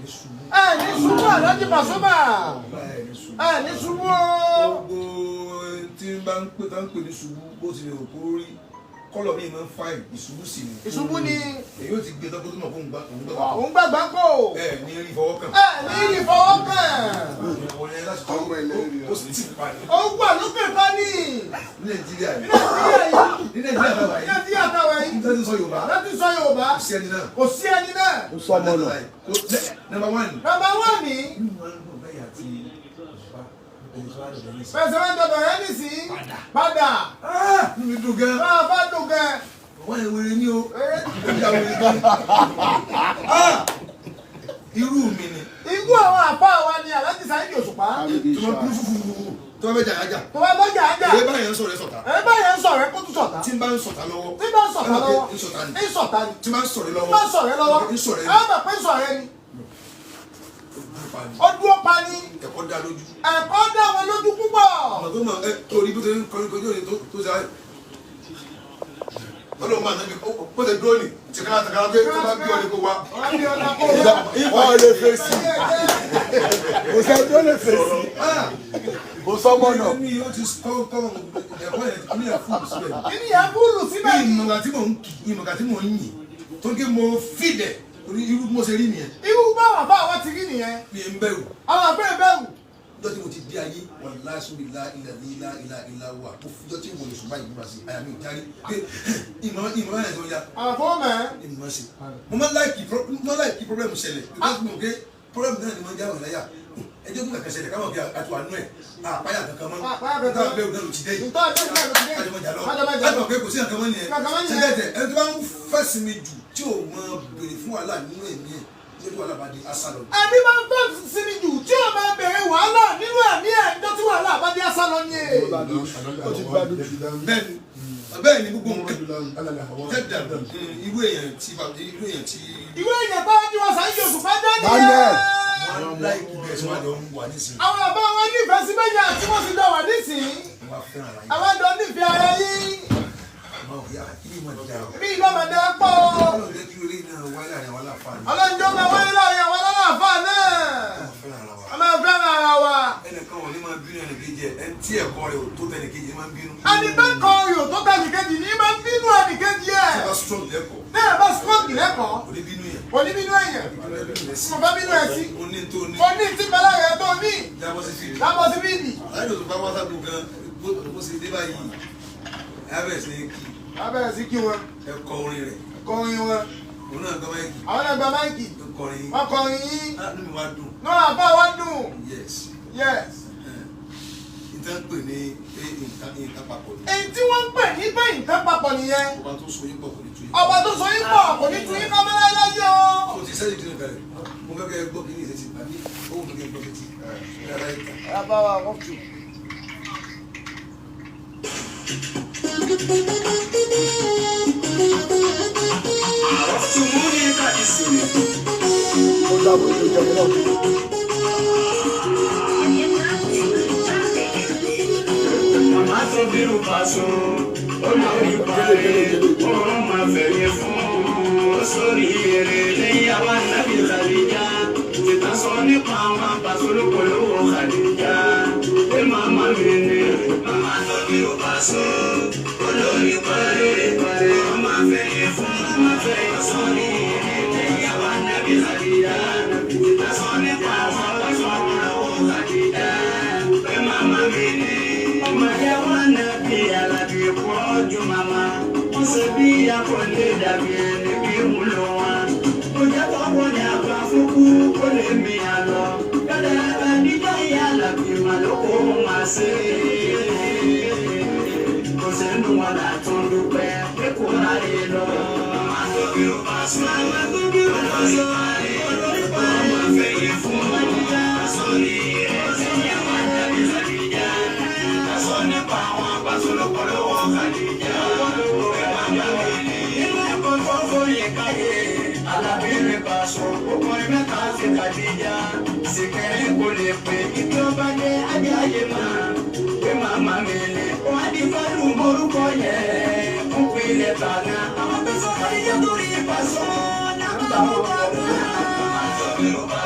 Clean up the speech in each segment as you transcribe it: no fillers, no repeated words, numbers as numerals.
Ní ṣubú. Ẹ ní ṣubú, Alhaji Pasuma. Ẹ ní ṣubú. Ẹ ní ṣubú o. Gbogbo tí n bá ń pè tá ń pè ní ṣubú, bó ti lè kó rí kọ́lọ̀ mi máa ń fa ìṣubú sí ni. Ìṣubú ni. Èyí ò ti gbé tọ́kọ́ tó mọ̀ fún òun gbà. Òun gbàgbá kò. Ẹ ní rí fọwọ́ kàn. Ẹ ní rí fọwọ́ kàn. Òun yẹn láti tó ó sì tì pa ní. Ó wà lókè fani. Ní Nàìjíríà Ní yìí. Nàìjíríà yìí. Ní Nàìjíríà bàbá Ní yìí. Nàìjíríà táwa yìí. Ní tẹ́tí sọ Yorùbá. Láti sọ Yorùbá. Kò sí ẹni náà. Kò sí ẹni náà. Ó sọ ọmọ nù. Number one. Number one ní. Nínú wọn ń bọ̀ bẹ́ẹ̀ àti Yorùbá Fẹsẹ̀ wọn dọ̀dọ̀ rẹ nìsín. Padà. Inú mi dùn gan. Máa bá dùn gan. Wọ́n yẹ wèrè ní o. Ó yà wèrè gan. Ah! Irú mi ni. Ikú àwọn àpá wa ni Alhaji Saheed Òṣùpá. Tó máa kú fúfúfú. Tó bá fẹ́ jà ájà. Tó bá bá jà á jà. Èyí báyẹn ń sọ̀rọ̀ ẹ̀ sọ̀tà. Ẹ báyẹn ń sọ̀rọ̀ ẹ kó tún sọ̀tà. Tí n bá ń sọ̀tà lọ́wọ́. Tí bá ń sọ̀tà lọ́wọ́. Ń sọ̀tà ni. Ń sọ̀tà ni. Tí n bá ń sọ̀rọ̀ Tí lọ́wọ́. bá ń sọ̀rọ̀ lọ́wọ́. Ń sọ̀rọ̀ Ẹ ni. mọ̀ pé ń sọ̀rọ̀ ni. Pa ni. Ó dúró pa ni. Ẹ̀kọ́ dá lójú. Ẹ̀kọ́ dá wọn lójú púpọ̀. Ọmọ tó mọ̀ ẹ torí bó ṣe ń kọrin kojú òní tó ṣe ayé. Ọlọ́run máa nàbí bó ṣe dúró ní tìkára tìkára pé tó bá bí ọ ní kó wá. Wọ́n ní ọ̀nà kó wá. Wọ́n lè fèsì. Kò sẹ́ni tó lè fèsì. Kò sọmọ nù. Ní ó ti kọ́ kọ́ ẹ̀kọ́ yẹn ní ẹ̀ fún síbẹ̀. Kí ni yẹn búlù síbẹ̀ Ní ni? ìmọ̀gà tí mò ń kì, ìmọ̀gà tí mò ń yìn tó ń ké mo fìdẹ̀ torí irú bí mo ṣe rí nìyẹn. Irú báwọn àbá wa ti rí nìyẹn. Mi ń bẹ̀rù. Àwọn àbẹ̀rẹ̀ bẹ̀rù. Ọjọ́ tí mo ti dé ayé, wàláhì sórí la ilà ilà ilà ilà wà mo fi ọjọ́ tí mo lè sùn báyìí múra sí àyà mi ò járí pé ìmọ̀ ìmọ̀ ẹ̀ tó ya. Àwọn fọwọ́ mẹ́. Ìmọ̀ sí mo máa ń like problem ṣẹlẹ̀ because mo ké problem náà ni mo ń jáwé láyà ẹjọ́ tó kàkẹ́ ṣẹlẹ̀ káwọn bí àtúwà nú ẹ̀ àpáyà kankan mọ́. Àpáyà kankan. Nígbà bẹ́ẹ̀ náà ló ti dé yìí. Ntọ́ ẹgbẹ́ náà ló ti dé. Kájọmọ̀ lọ Kájọmọ̀ jà lọ. láti mọ̀ pé kò sí nǹkan mọ́ nìyẹn. Nǹkan mọ́ nìyẹn. Ṣẹ́gẹ́tẹ̀ ẹni tó bá ń fẹ̀sìn mi jù tí ò mọ béèrè fún wàhálà nínú ẹ̀mí ẹ̀ tí ó wàhálà bá dé asá lọ. Ẹni máa ń fẹ́ sinmi jù tí ó máa bèrè wàhálà nínú ẹ̀mí ẹ̀ níjọ́ tí wàhálà bá dé asá lọ ní è. Ó ti gbádùn jù. Bẹ́ẹ̀ni, bẹ́ẹ̀ni, gbogbo nǹkan jẹ́dà irú èèyàn tí irú èèyàn tí Ìwé èèyàn tó ń wọn Saheed Òṣùpá jẹ́ nìyẹn. Daniel. Wọ́n láìkí bẹ́ẹ̀ tí wọ́n jọ ń wà nísìnyí. Àwọn àbá wọn nífẹ̀ẹ́ sí méjì àti wọ́n sì jọ wà nísìnyí. Wọ́n á fẹ́ràn ara yín. Àwọn jọ nífẹ̀ẹ́ ara yín. Wọ́n ò yá kí ni ìmọ̀ ìjà o. Bí ìlọ́mọdé pọ̀. Ọlọ́run jẹ́ kí orí náà wáyé láàrin àwọn aláǹfààní. Ọlọ́njọ́ máa wáyé láàrin àwọn aláàfáà náà. Wọ́n fẹ́ràn ara wa. A máa fẹ́ràn ara wa. Ẹnìkan ò ní máa bínú ẹnìkejì ẹ, ẹni tí ẹ̀kọ́ rẹ̀ ò tó tẹnìkejì máa ń bínú. Ẹni tó kọ oyò tó tẹ ẹnìkejì ní máa ń bínú ẹnìkejì ẹ̀. Tí a bá strong lẹ́kọ̀ọ́, Náà bá strong lẹ́kọ̀ọ́. kò ní bínú yẹn. Kò ní bínú èèyàn. Bínú Mo fẹ́ bínú ẹ̀ sí. O ní tó ní. Mo ní tí bẹ́lá rẹ̀ tó ní. Jábọ́ sí fìdí. Lábọ́ sí bíìdì. Láìdò tó bá wá sábò gan, bó ṣe dé báyìí, ẹ á bẹ̀rẹ̀ sí ní kí Lábẹ́rẹ̀ sí kí wọn. ẹ kọ orin rẹ̀. Kọrin wọn. Òun náà gbọ́ máìkì, Àwọn náà gba máìkì. ó kọrin. Wọ́n kọrin yín. Ah, inú mi wá dùn. Náà àbá wa dùn. Yes. Yes. Ìtàn pè ní pé nǹkan nǹkan papọ̀ ni. Èyí tí wọ́n ń pè ní pé nǹkan papọ̀ nìyẹn. Ọba tó so yín pọ̀ kò ní tú yín. Ọba tó so yín pọ̀ kò ní tú yín kọ́ mọ́lá láyé o. Mo ti sẹ́yìn kí ni kalẹ̀. Mo fẹ́ kẹ́ ẹ gbọ́ kí ní ìṣesí àbí owó mi kẹ́ ẹ gbọ́ sétí. Ẹ rárá ìta. Bàbá wa wọ́n tù. عرفتموني باسمي. Ó dàbò ètò ìjọba náà. Màmá tó bírù Paso, olórí parí, òun máa fẹ̀yẹ fún ó sórí eré lẹ́yìn àwọn ànábì Khadija. Tìtàn sọ nípa àwọn Paso lókolówó Khadija. Pé màmá mi ni. Màmá tó bírù Paso, olórí parí, òun máa fẹ̀yẹ fún ó máa fẹ̀yẹ sórí eré lẹ́yìn àwọn ànábì Khadija. Tìtàn sọ nípa àwọn Paso lókolówó Khadija. Pé màmá mi ni. Ọmọ yẹn wọn náà bí Alábí pọ́jú màmá. Wọ́n ṣe bí akọ́lé dàbí ẹni bí wúlò wọn. Kò jẹ́ kọ́kọ́ ní àgbà fúkú kó lè mi àlọ́. Kádàrá níjọ́ ìyá Alábí mà ló kó máa ṣe é. Kò sẹ́nu wọn là tún dúpẹ́ pé kò ráyè lọ. Màmá tó bí ó bá sọ, màmá tó bí ó bá sọ, olórí pa ọmọ fẹ̀yẹ̀ fún ọjà sórí ẹ̀ sẹ́yìn àwọn àdàbí sàdíjà. Sọ nípa àwọn apasọlọpọlọwọ Khadija. Nínú ẹ̀kọ́ tó fòye káyé, Alábí mi Paso, ọkùnrin mẹ́ta sí Khadija. Sìkẹ́rì kò lè pè kí ó bá dé ajé ayé máa. Pé màmá mi ni, wọ́n á di fálù morúkọ yẹn. Ń pilẹ̀ tàná. Àwọn tó sọ Khadija torí Paso, náà bá wọn bá wọn.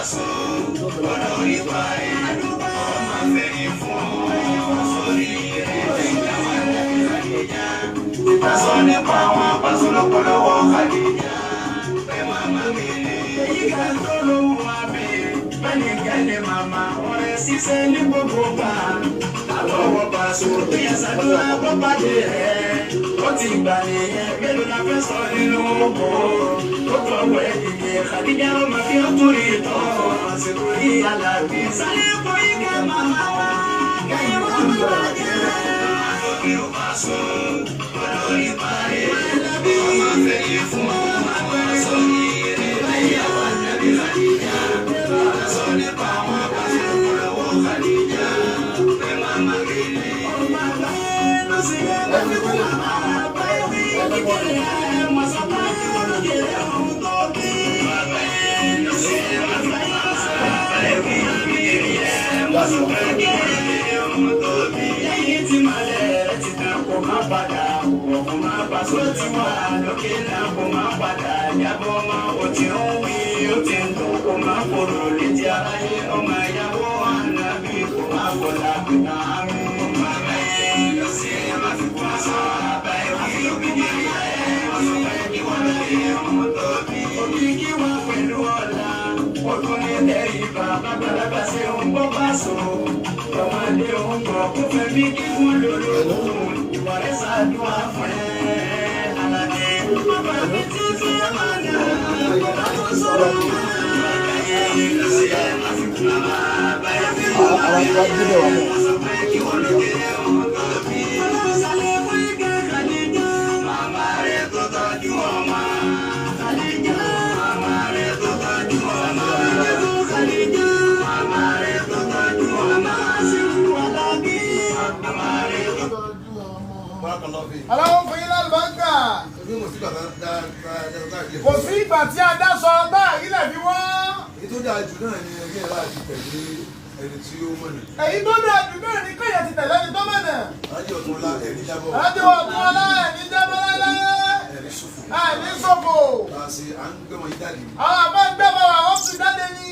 Paso, olórí parí, ọmọ fẹ̀yìn fún sórí rẹ̀ lẹ́yìn àwọn ànábì Khadija. Ìtàsọ nípa àwọn Paso lọ́pọ̀lọpọ̀ Khadija. Pé màmá mi ni èyí kan tó lóhùn àbí bẹ́ẹ̀ni kẹ́lẹ́ màmá ọ̀rẹ́ ṣiṣẹ́ ní gbogbo gbà. Àtọwọ́ Paso tó yẹ sàdúrà bọ́ pàdé rẹ̀. Ó ti gbà nìyẹn mélòó la fẹ́ sọ nínú oko. Ó tọwọ́ ẹ̀ dìde Khadija ló máa fi ń torí tọ́. Àsìkò yìí alábí. Sálẹ̀ kò yí kẹ́ màmá wa. Kẹ́yìn wọ́n má bàjẹ́. Àtọ́kì ò Paso olórí parí. Ọmọ fẹ̀yìn fún ọmọ sórí rẹ̀ lẹ́yìn àwọn ànábì Khadija. Sọ nípa àwọn Paso lọ́pọ̀lọpọ̀ Khadija. Pé màmá mi ni. Ọmọ àgbáyé ló ṣe é bá fi kú màmá àgbáyé wí kíkiri ẹ̀ mọ̀ sọ́kà kí wọ́n ló kéré ọ̀hún tó bí. Àgbáyé ló ṣe é bá fi kú màmá àgbáyé wí kíkiri ẹ̀ mọ̀ sọ́kà kí wọ́n ló kéré ọ̀hún tó bí. Lẹ́yìn tí màlẹ̀ rẹ̀ ti tàn kó má padà, wọ̀ kó má bà só ti wà lókè náà kó má padà. Jábọ̀ mọ́ o ti ń wí, ó ti ń dùn kó má kóró létí aráyé ọmọ ìyàwó ànábì kó má kọlà pẹ̀lú àmì. Àgbáyé ló ṣe é má fi kú aṣọ àbáyé wí kíkiri ẹ̀ mọ̀ sọ́kà kí wọ́n ló kéré ọ̀hún tó bí. Òkìkí wa pẹ̀lú ọ̀la, ọdún ní tẹríba, bàgbàlagbà ṣe ń bọ́ Paso. Ọmọdé ń bọ̀ kó fẹ́ bí kíkún lólógún, ìwà rẹ̀ ṣàdúrà fún ẹ. Àlàdé, bàbá mi ti fi àmàlà, bàbá tó sọ̀rọ̀ mọ́. Àgbáyé ló ṣe é má fi kú màmá, àgbáyé fi kú Àwọn màmá. tí wọ́n débẹ̀ wà mọ́. Wọ́n sọ pé kí wọ́n ló kéré ọ̀hún tó bí. Ọlọ́run ṣàlẹ̀ fún ike Khadija. Màmá rẹ̀ tó tọ́jú ọmọ. Khadija. Màmá rẹ̀ tó tọ́jú ọmọ. Khadija. Màmá rẹ̀ tó tọ́jú ọmọ. Ṣé Alábí? Màmá rẹ̀ tó Barakallahu fi. Aláwọ̀ fún yín lálùbáríkà. Ebi mo sí bàtà dáadáa dáadáa. Kò sí ìgbà tí a dá sọ bá àrílẹ̀ fi wọ́n. Èyí tó dáa jù náà ni ẹgbẹ́ ẹ̀ láti tẹ̀lé ẹni tí ó mọ̀nà. Èyí tó dáa jù náà ni kéèyàn ti tẹ̀lé ẹni tó mọ̀nà. Alájọ ọ̀tún ọlá ẹ̀rí jábọ̀. Alájọ ọ̀tún ọlá ẹ̀ní jábọ́ láéláé. Ẹ̀rí ṣòfò. Ẹ̀ní ṣòfò. Bá a ṣe à ń gbé wọn yí jáde. Àwọn àbá ń gbé bàbá wọn fi jáde ní.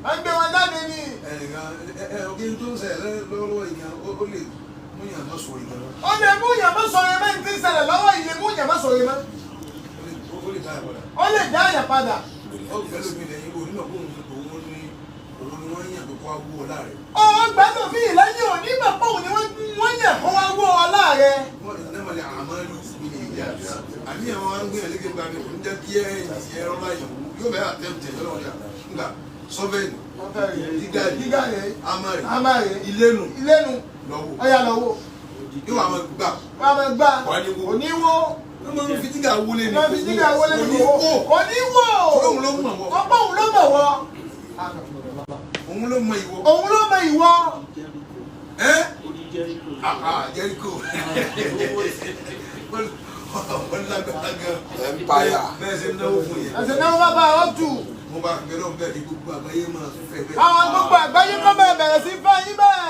À ń gbé wọn jáde ní. Ẹnìkan ẹ ẹ kí n tó ń ṣẹlẹ̀ lọ́wọ́ ìyẹn ó lè mú yàn má sọ ìyẹn lọ. Ó lè mú yàn má sọ̀rọ̀ mọ́ ní ti ń ṣẹlẹ̀ lọ́wọ́ yìí lè mú yàn má sọ̀rọ̀ mọ́. Ó lè dá yàn padà. Ó lè dá yàn padà. Ó gbẹ́ lómi lẹ́yìn onímọ̀ kó òun ni òun ni wọ́n yàn pé kó wá wú ọlá rẹ̀. Ó gbẹ́dùn mí lẹ́yìn òní mọ̀ pé òun ni wọ́n yàn kó wá wó ọlá rẹ̀. Wọ́n ti ní mọ̀lẹ́ àmọ́ lù mí ní ìyá. Àní àwọn agbóyàn lékè gba mi kò ní jẹ́ kí ẹ ẹ rọ́lá yàn wú. Yóò bẹ́ẹ̀ àtẹ̀tẹ̀ lọ́wọ́ yà. Ngbà sọ́fẹ̀lì, dígà rẹ̀, amárè, amárè, ilénu ilénu, lọ́wọ́. ọ̀yà lọ́wọ́. Yóò àwọn gbà. Wọ́n á máa gbà. Wà á ní wó. Òní wó. Wọ́n máa ń fi dígà wọlé ni. Wọ́n fi dígà wọlé ni. Òní wó. Òní wó. Òun ló mọ̀ wọ́. Ọgbọ́n òun ló mọ̀ wọ́. Òun ló mọ ìwọ. Òun ló mọ ìwọ. Ẹ́ àhà Jẹ́ríkò. Wọ́n lágbára gan. Empire. Bẹ́ẹ̀ ṣe ń náwó fún yẹn. Ẹ̀sìn náà wọ́n bá ọ tù. Mo bá gbé lọ́n bẹ́ẹ̀ ni gbogbo àgbáyé máa fẹ́ bẹ́ẹ̀. Àwọn gbogbo àgbáyé kọ́ bẹ̀rẹ̀ bẹ̀rẹ̀ sí fẹ́ yín bẹ́ẹ̀.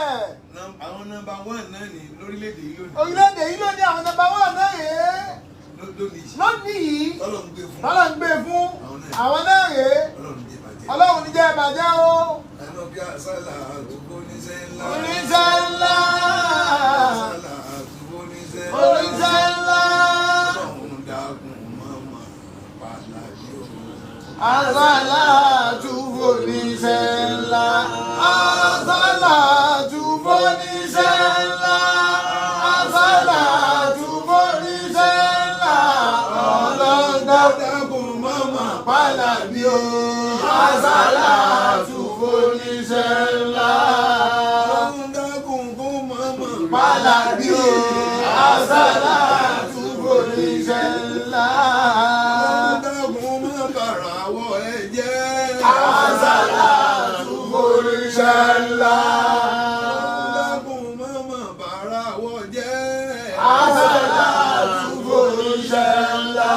Àwọn nọ́mbà wán náà ní lórílẹ̀‐èdè yìí lónìí. Orílẹ̀-èdè yìí ló ní àwọn nọ́mbà wán náà rèé. Lónìí yìí. Lónìí yìí, Tọ́lọ̀ ń gbé fún. tọ́lọ̀ ń gbé fún àwọn náà rèé. Ọlọ́run jẹ́ bàjẹ́. Ọlọ́run ní jẹ́ ìbàjẹ́ o. Àná bí sálà àtúbọ̀ oníṣẹ́ ńlá. Oníṣẹ́ ńlá. Sálà àtúbọ̀ oníṣẹ́ ńlá. Oníṣẹ́ ńlá. Ọlọ́run dákun mọ́mọ́ pàlàbí o. Àsálàtú fòníṣẹ́ ńlá. Àsálàtú fòníṣẹ́ ńlá. Àsálàtú fòníṣẹ́ ńlá. Ọlọ́run dákun Dákun mọ́mọ́ pàlàbí o. Àsálàtú fòníṣẹ́ ńlá. Ọlọ́run dákun kó mọ́mọ́ Pàlàbí o. Àsálàtú fòníṣẹ́ ńlá. Ọlọ́run dákun mọ́ bàrà àwọ̀ ẹ jẹ́. Àsálàtú fòníṣẹ́ ńlá. Ọlọ́run dákun mọ́mọ́ bàrà àwọ̀ jẹ́. Àsálàtú fòníṣẹ́ ńlá.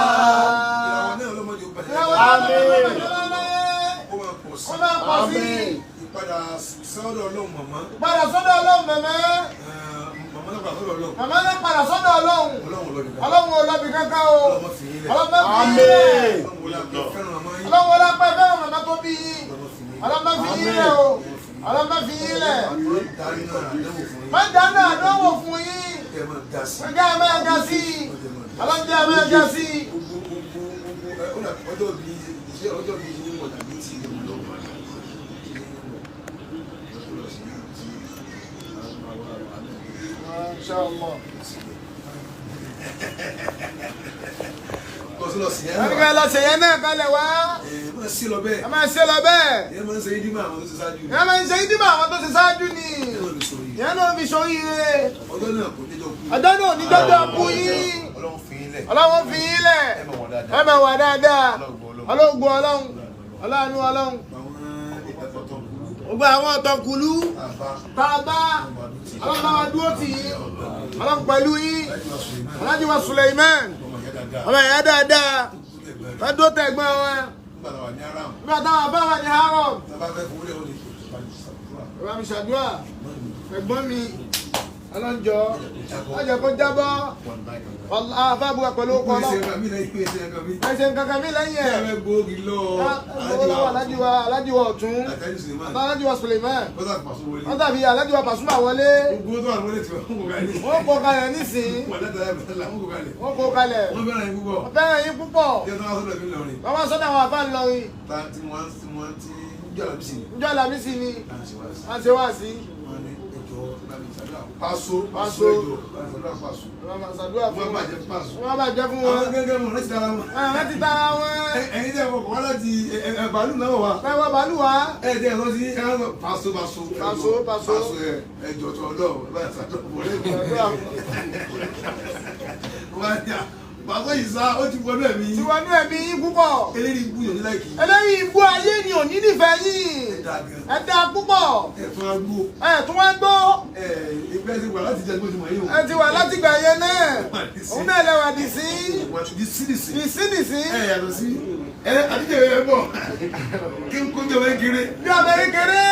Ìràwọ̀ náà lọ́mọdé ó bàjẹ́. Àmín. Ó máa pọ̀ sí. Ó máa pọ̀ sí. Ìpadà sọ́dọ̀ Ọlọ́run mọ̀mọ́. Padà sọ́dọ̀ Ọlọ́run mẹ̀mẹ́. Màmá náà padà sọ́dọ̀ Ọlọ́run. Màmá náà padà sọ́dọ̀ Ọlọ́run. Ọlọ́run lọ nìkan. Ọlọ́run ò lọ́bi kankan o. Ọlọ́run fi yín lẹ̀. Ọlọ́run fi yín lẹ̀. Ọlọ́run wọlé àpẹ fẹ́ràn màmá yín. Ọlọ́run wọlé apá ẹgbẹ́ màmá tó bí yín. Ọlọ́mọ fi yín lẹ̀ o. Ọlọ́mọ fi yín lẹ̀. Darí náà àdánwò fún yín. Má dáná àdánwò fún yín. Kẹ́ ẹ máa ga sí. Ọjọ́ ẹ máa ga sí i. Ọlọ́jọ́ ẹ máa ga sí i. Gbogbo gbogbo gbogbo ẹ ó dà ọjọ́ bí ṣé ọjọ́ bí ní wọ̀ tàbí tí ìlú lọ wà ní lọ sí ti Inshallah. kọ́ sí lọ sí ẹ̀ Wọ́n ní ká lọ ṣèyẹn náà kalẹ̀ wá. ẹ̀ máa sí lọ bẹ́ẹ̀ Ẹ máa ṣe lọ bẹ́ẹ̀. ẹ̀ máa ń ṣe ìdímọ̀ àwọn tó ti ṣáájú Ìyẹn máa ń ṣe ìdímọ̀ àwọn tó ṣe ṣáájú ni. ẹ̀ máa fi sọ yìí Ìyẹn náà fi ṣoríire. ọjọ́ náà kò déjọ́ kú Ọjọ́ náà ní dọ́jọ́ kú yín. Ọlọ́run fi yín lẹ̀. Ọlọ́run fi yín lẹ̀. Ẹ mọ̀ wọ́n dáadáa. Ẹ máa wà dáadáa. Ọlọ́run ọlọ́run. Ọlọ́run ọlọ́run. àwọn ìtàkọ̀tọ̀ kúrú Gbogbo àwọn ọ̀tọ̀kùlú àbá tá a bá ọlọ́run bá wa dúró tì yín. Ọlọ́run pẹ̀lú yín. láti wá sọ ìmọ̀ Alhaji wa Suleiman. ọmọ ìyá dáadáa Ọmọ ìyá dáadáa. Wọ́n dúró tẹ̀gbọ́n wọn. nígbà táwa ní aram Nígbà táwọn bá wà ní Haram. tá a bá fẹ́ fowó lẹ́wọ̀n ní ìṣàdúrà Bàbá mi ṣàdúrà. Ẹ̀gbọ́n mi. Ọlọ́njọ́. Wọ́n jẹ́ kó jábọ́. Àfáàbùwà pẹ̀lú ọkọ̀ ọlọ́run. Ẹsẹ̀ nǹkan kan mi lẹ́yìn ẹ̀. Ẹ gbóògì lọ Owó lọ́wọ́ Alhaji wa Alhaji wa Ọ̀tún. Àtàlù Suleiman Alhaji wa Suleiman. bọ́tà pàṣẹ wọlé Wọ́n tàbí Alhaji wa Pasuma wọlé. gbogbo tó wà wọlé tí wọ́n kò kalẹ̀ Wọ́n kó kalẹ̀ nísìnyí. wọ́n látara bẹ́ẹ̀ wọ́n kò kalẹ̀ Wọ́n kó kalẹ̀. wọ́n fẹ́ràn yín púpọ̀ Wọ́n fẹ́ràn yín púpọ̀. tí wọ́n sọ́dọ̀ mi lọ́rin Wọ́n wá sọ́dọ̀ àwọn àfáà ńlọrin. ta tí wọ́n tí wọ́n ti ń jọ́ àlàbísì ni Njọ́ Àlàmísì ni láti ṣe wá sí wọ́n ṣe wá sí. wọ́n ní ẹjọ́ bá mi ṣàdúrà pàṣọ pàṣọ Pàṣọ. ẹjọ́ bá mi ṣàdúrà pàṣọ Wọ́n máa ṣàdúrà fún wọ́n wọn. bàjẹ́ pàṣọ Wọ́n bàjẹ́ fún wọn. àwọn gẹ́gẹ́ mọ̀ láti dára wọn Àwọn láti tara wọn. ẹ̀yin tẹ́ wọ́n kọ́ láti bàálù náà wà Bẹ́ẹ̀ wọ́n bàálù wá. ẹ jẹ́ ẹ̀rọ sí ẹ̀rọ pàṣọ pàṣọ Pàṣọ, pàṣọ. pàṣọ ẹjọ́ tó ọlọ́ọ̀ bá ṣàdúrà wọlé Ṣàdúrà fún wọ́n á ní à pàṣọ yìí sá ó ti wọnú ẹ̀mí Ti wọnú ẹ̀mí yín púpọ̀. eléyìí ibú yòó ní láìkì Eléyìí ibú ayé ni ò ní nífẹ̀ẹ́ yín. dáa gan Ẹ dáa púpọ̀. ẹ fún agbó Ẹ tún wá ń gbọ́. ẹ ìgbẹ́ ti wà láti jẹ́ gbójú mọ̀ yìí o Ẹ ti wà látìgbà yẹn náà. Òun náà lẹ́wà dì sí. wà di sídìsì Dì sí dì sí. ẹ yàtọ̀ sí ẹ àdíjẹ ẹ bọ̀ kí n kó jọba kiri Bí ọmọ kékeré.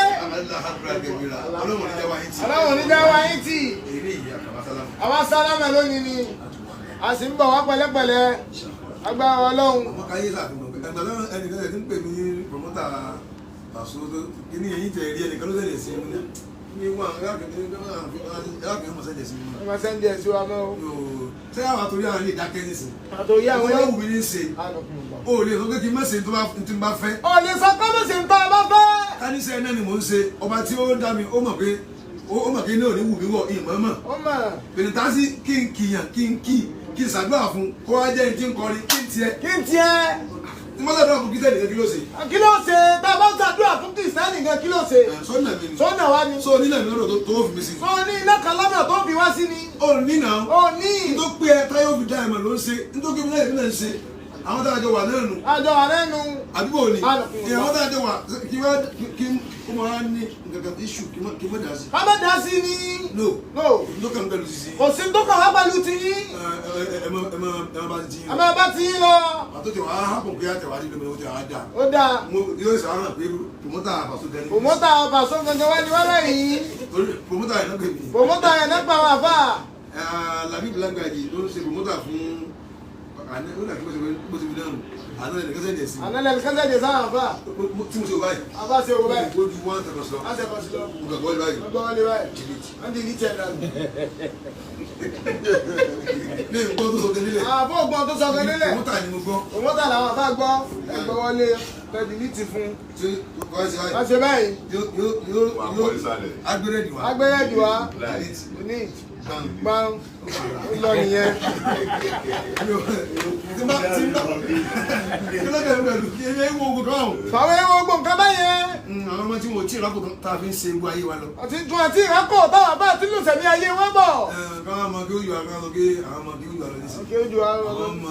ọlọ́run ní jẹ́ wáyé tì Ọlọ́run ní já wa yín tì. eré yìí àkàbà sálámù Àwa sálámà lónìí ni. A sì ń bọ̀ wá pẹ̀lẹ́pẹ̀lẹ́. Agbára Ọlọ́run. ọmọ káyé sàfihàn pé ẹgbẹ́ náà ẹnìkan ẹ̀ ti ń pè mí promota Paso tó kíní ẹ̀yìn tẹ̀ rí ẹnìkan ló tẹ̀lé sí mi ní wọn alákùnrin mọ̀ sẹ́jẹ̀ sí mi Ẹ máa sẹ́ndí ẹ̀ sí wa mọ́ o. ṣé àwọn àtòrí àwọn ilé ìdákẹ́ nísìn Àtòrí àwọn tó bá ilé. wù mí ní ṣe o lè sọ pé kí n má ṣe tó bá tí n bá fẹ́ Ó lè sọ pé mo sì ń tọ́ ọ bá fẹ́. káníṣẹ́ náà ni mò ń ṣe ọba tí ó dá mi ó mọ̀ pé ó mọ̀ pé iná ò ní wù mí wọ̀ ìmọ̀ mọ̀ Ó mọ̀. pèlításí kí n kìyàn kí n kì kí n ṣàdúrà fún kó wá jẹ́ ní tí ń kọrin kí n tiẹ̀ Kí n tiẹ̀. tí mo ṣàdúrà fún kí tẹ̀lé kí ló ṣe Kí ló ṣe tá a bá ń ṣàdúrà fún Kìrìsìtẹ́nì gan kí ló ṣe? sọ́nà mi ni Sọ́nà wa ni. sọ nínà mi lọ́dọ̀ tó fi mi sí Sọ ní iná kan lọ́nà tó fi wá sí ni. ó nínà Ó ní. tó pé ẹ táyọ̀ fi dá ẹ̀mọ̀ ló ń ṣe nítorí pé mi náà ń ṣe àwọn tá a jọ wà náà nù Àjọ wà lẹ́nu. àdúgbò ni Alùpùpù. àwọn tá a jọ wà kí wá kí kó máa ní nǹkan kan issue kí má dà sí Ká má dá sí ni. no No. ló kàn pẹ̀lú sisi Kò sí tó kàn wá pẹ̀lú ti yín. ẹ má bá ti A máa bá ti yín lọ. àtó tẹ wàá hàpọ̀ pé àtẹwà rí lómi ó tẹ wàá dà Ó dáa. mo yóò sọ àwọn pé promoter Paso gan ni Promota Paso gangan wá ní wálẹ̀ yìí. torí promoter yẹn náà pè mí Promota yẹn náà pa àwọn àfà. Labib Langbaji ló ń ṣe promoter fún àná ó dàbí bó ṣe fi náà nù àná ẹnìkan sẹ́ni ẹ̀sìn Àná lẹ́nu kẹ́sẹ̀ dé sáwọn àfà. tí mo ṣe wò báyìí Àfà ṣe wò báyìí. ó ju one thousand lọ Á ṣe kọ́ sí lọ. mo gbàgbọ́ báyìí Wọ́n gbọ́ wọlé báyìí. Wọ́n di ní tiẹ̀ dànù. ní nǹkan tó sọ nílẹ̀ Àfọ̀ ògbọ́n tó sọ gan nílẹ̀. promoter ni mo gbọ́ Promota làwọn àfà gbọ́. Ẹ gbọ́ wọlé tẹ̀dí ní ti fún. tí kò ṣe Wọ́n báyìí ṣe báyìí. yóò yóò yóò Wà á yóò kọ́ ìsàlẹ̀. agbẹ́rẹ́dì wa Agbẹ́rẹ́dì wa. delete Ní gbàm. gbọ́n. Ó lọ nìyẹn. tí bá tí bá kí ló dé pẹ̀lú kí ẹ wo ogun kan ọ̀hún. Fàwọn ewu gbọ̀n nǹkan báyẹn. Àwọn ọmọ tí wọn ò tí ì rákò tá a fi ń ṣe ewu ayé wa lọ. Àti tún àti ìrákò táwọn bá àti lùsẹ̀mí ayé wọn bọ̀. Káwọn ọmọ kí ó yọ àwọn ọmọ kí àwọn ọmọ kí ó yọ àlọ́ nísìnyí. Kí ó ju ara Àwọn lọ. ọmọ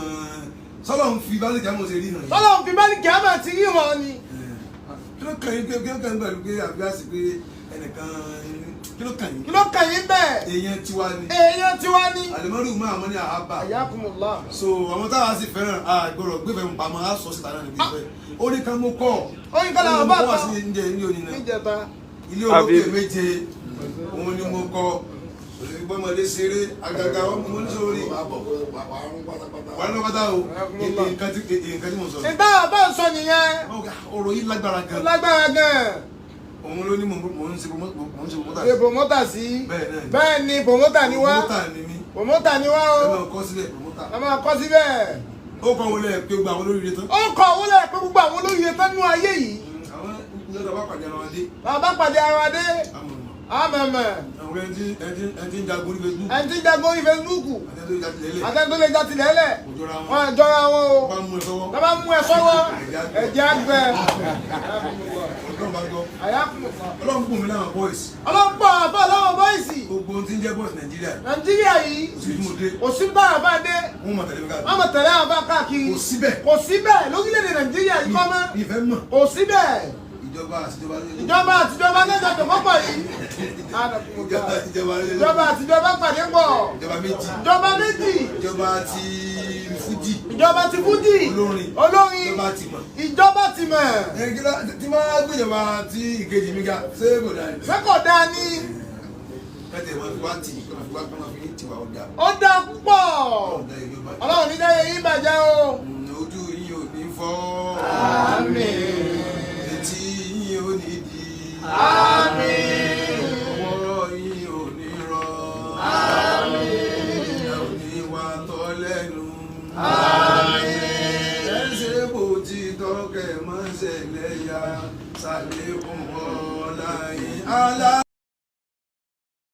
sọlọ ń fi bá lè jámọ̀ ṣe rí hàn yìí. Tọ́lọ́ fi bá ní kìámà ti rí wọn ni. Kí ló kàn yín pé kí ló kàn yín pẹ̀lú pé àbí àsì pé ẹnìkan kí ló kàn yín. Kí ló kàn yín bẹ́ẹ̀? Èèyàn tiwa ni. Èèyàn tiwa ni. Àlùmọ́rù máa mọ́ ní àhábà. Àyàkùnmùlá. So àwọn táwa sì fẹ́ràn àgbọ̀rọ̀ gbẹ́fẹ̀ ń pamọ́ á sọ síta náà níbi ìfẹ́. Ó ní ká mú kọ́. Ó ní ká làwọn bá Ó ní mo kọ́ wá kọ́. sí oúnjẹ ní òní náà. Níjẹta. Ilé olókè méje òun ni mo kọ gbọmọdé ṣeré agaga ọmọ oníṣòrí wà ní pátá o nǹkan tí mo sọ. Ìta bá ń sọ nìyẹn. Ọ̀rọ̀ yìí lágbára gan. Lágbára gan. Òun ló ní mò ń ṣe promoter. Ṣe promoter sí. Bẹ́ẹ̀ náà ni. Bẹ́ẹ̀ ni, promoter ni wá. Promoter ni mí. Promoter ni wá o. Ẹ máa kọ sílẹ̀, promoter. Ẹ máa kọ síbẹ̀. Ó kọ́ wọlé ẹ̀ pé gbogbo àwọn olóríire tán. Ó kọ òun lẹ̀ pé gbogbo àwọn olóríire tán nínú ayé yìí. Àwọn ìjọba bá pàdé ara wọn dé. Bàbá pàdé ara wa dé. Àmọ̀mọ̀. Àmọ̀mọ̀. Àwọn ẹni tí ń jagun ní Facebook. Ẹni tí ń jagun orí Facebook. Àti ẹni tó ń jagun lẹ́lẹ̀. Àtẹni tó lè já tilẹ̀ lẹ̀. Kò jọra wọn. Wọn jọra wọn o. Wọ́n bá mú ẹ sọ́wọ́. Bàbá mú ẹ sọ́wọ́. Ẹ̀jẹ̀ àgbẹ̀. Ọlọ́run bá gbọ́. Àyàkùnmọ̀. Ọlọ́run kùn mí láwọn boys. Ọlọ́pàá àbá láwọn bọ́ìsì. Gbogbo ohun tí ń jẹ́ boys Nàìjíríà. Nàìjíríà yìí. Kò sí tí mo dé. Kò sí bá àbá dé. Wọ́n mọ̀ tẹ̀lé mi káàkiri. Wọ́n mọ̀ tẹ̀lé àbá káàkiri. Kò síbẹ̀. Kò síbẹ̀ lórílẹ̀-èdè Nàìjíríà yìí kọ́ mọ́. Ìfẹ́ mọ̀. Kò síbẹ̀. Ìjọba àtijọba. Ìjọba àtijọba lẹ́jọ́ tó kọ́pọ̀ yìí. Ìjọba ìjọba Ìjọba àtijọba pàdé pọ̀. Ìjọba méjì. Ìjọba méjì. Ìjọba ti Fújì. Ìjọba ti Fújì. Olórin. Olórin. Ìjọba ti mọ̀. Ìjọba ti mọ̀. Ẹ kí ló tí máa gbéjọba tí ìkejì mi ga ṣé kò dáa ni. Ṣé kò dáa ni? Kẹ́tẹ̀ máa fi wá tì í, máa fi wá máa fi tì wá ọ̀dà. Ó dáa púpọ̀. Ọ̀dà ìjọba. Ọlọ́run ní dáyé yín bàjẹ́ o. Ojú yín ò ní fọ́. Àmín. Etí yín ò ní di. Àmín. Ọwọ́ yín ò ní rọ. Àmín. Ẹ ò ní wá tọ́ lẹ́nu. Àmín. Ẹ ṣe bó ti tọ́kẹ̀ mọ́ ṣẹlẹ̀ ya. Ṣàlékún ọ̀la yín. Alá.